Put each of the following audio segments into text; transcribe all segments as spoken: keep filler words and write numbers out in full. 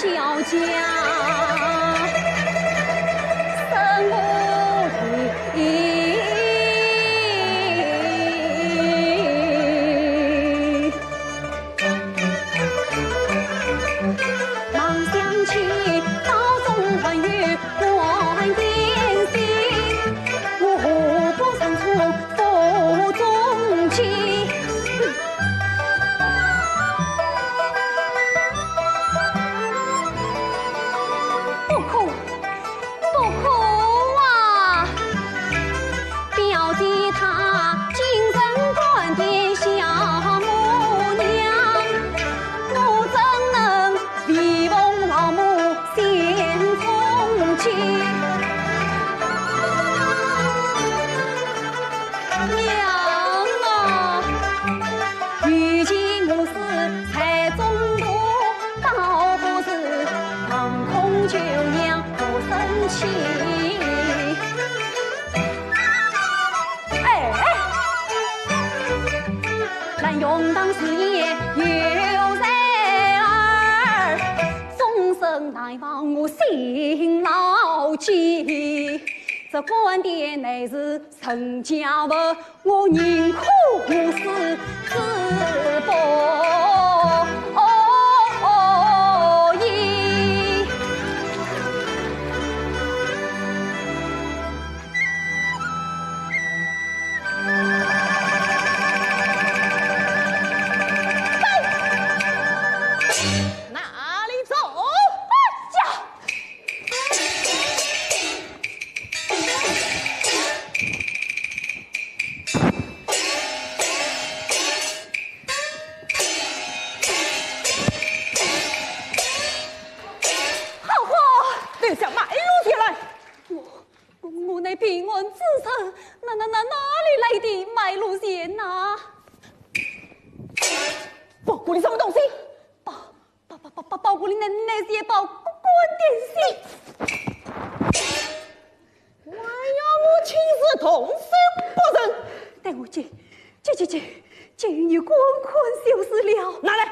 小姐，生无礼。忙想起，朝中还有 官点心，我何不身处府中间？不可，不可啊！表姐她今生官点小母娘，我怎能 为奉老母先从亲。娘啊，与其我死在中途，倒不如望空就娘不生气。 哎，难容当时也有才儿，终身难忘我辛劳记。这官点乃是身家物，我宁可我死志不移。 哪里走？哎呀！好货！留下卖路钱来！我 我乃平安之人，哪哪哪哪里来的卖路钱呐？包裹里什么东西？包包包包包包裹里那那些包官点心。还要我亲自动手不成？待我去去去去去与你官款收拾了。拿来！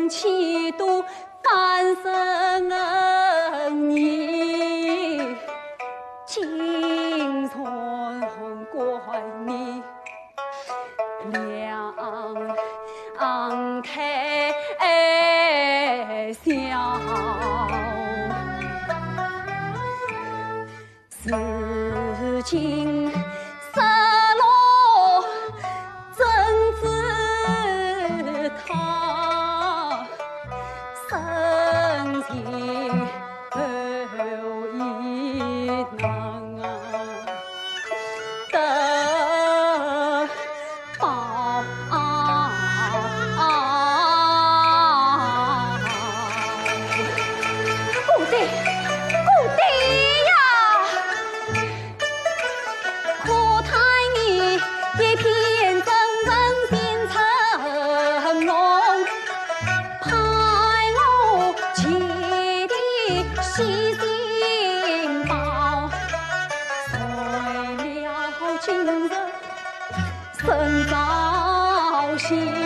气度翻身你，竟然怪你两太小。 如今失落怎知他，深情厚意难得报。不对，不对呀！ 可叹你一片真诚心成梦，盼我寄的喜信包，谁料今日身遭险。